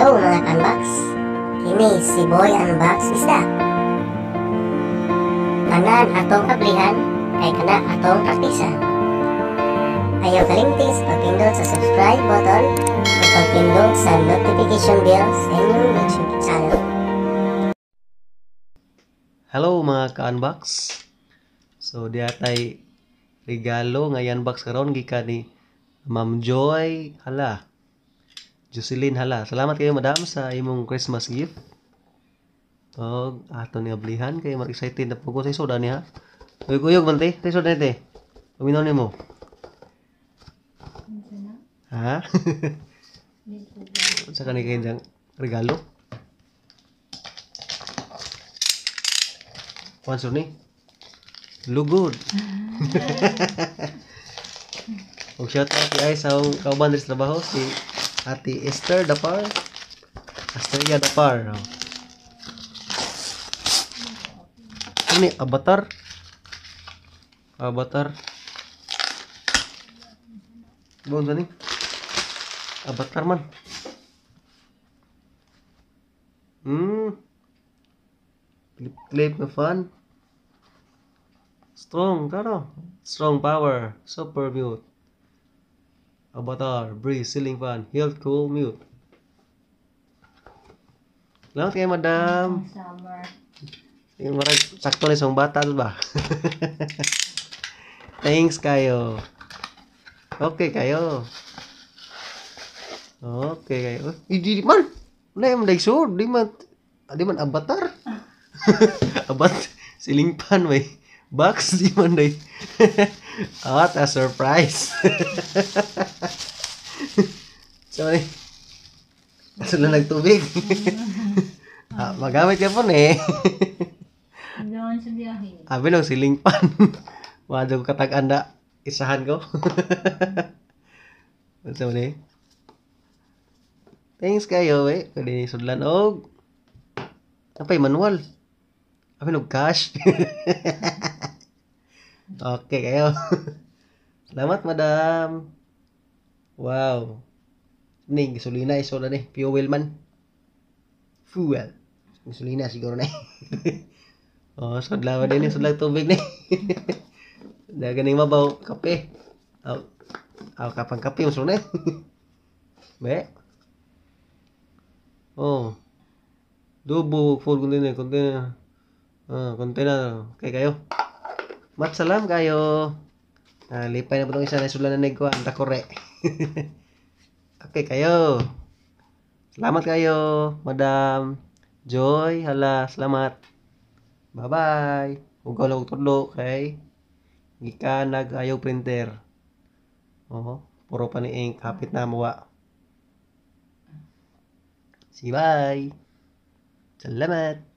Hello mga ka-unbox! Kini si Boy Unbox Isda. Tanan atong ablihan kay kana atong praktisan. Ayaw kalimti sa pagpindot sa subscribe button ug pagpindot sa notification bell sa inyong YouTube channel. Hello mga ka-unbox. So diha tay regalo nga i-unbox karon gikan ni Ma'am Joy Hala. Jocelyn Hala. Salamat kayo, madam, sa imong Christmas gift. Og ato ni ablihan kay mar excited na po ko sa soda niya. Kuyog man te, sa soda ni te. Paminaw nimo. Ha? Unsa kani kay diyang regalo? Kuan ni? Lugod. Og shout out kay sa akong kauban diri sa trabaho, si Ate Esther Dapar. Asteria Dapar. Oh. Ano ni Avatar? Avatar. Bon ni? Avatar man. Clip clip na fan. Strong karo. Strong power. Super mute. Avatar, breeze, ceiling fan, health, cool, mute. Salamat kayo, madam. Summer. Yung marag, sakto na isang bata, ba? Thanks kayo. Okay kayo. Okay kayo. Eh, di man. Wala yung dagsod. Di man avatar. Abat, ceiling fan may box di man day. What a surprise. Sorry. Kaso lang nagtubig. Ah, magamit ka po eh. Doon sa biyahe. Abi nang siling pan. Wala ko katag-anda. Isahan ko. Unsa man eh? Thanks kayo eh. Pwede ni sudlan og napay manual. Abi nog cash. Okay kayo. Salamat, madam. Wow. Ning gasolina isola ni fuel man. Fuel. Gasolina siguro na. Oh, sudla din ni sudla tubig ni. Dagan ning mabaw kape. Aw, aw kapang kape mo na. Be. Oh. Dubo full container, container. Ah, container. Okay kayo. Mat salam kayo. Ah, lipay na po itong isa na sudla na nagkuha ang takore. Okay kayo. Salamat kayo, Madam Joy. Hala, salamat. Bye-bye. Ugaw lang og tudlo kay gikan nag-ayaw printer. Oo, puro pa ni ink, hapit na muwa. Sige, bye. Salamat.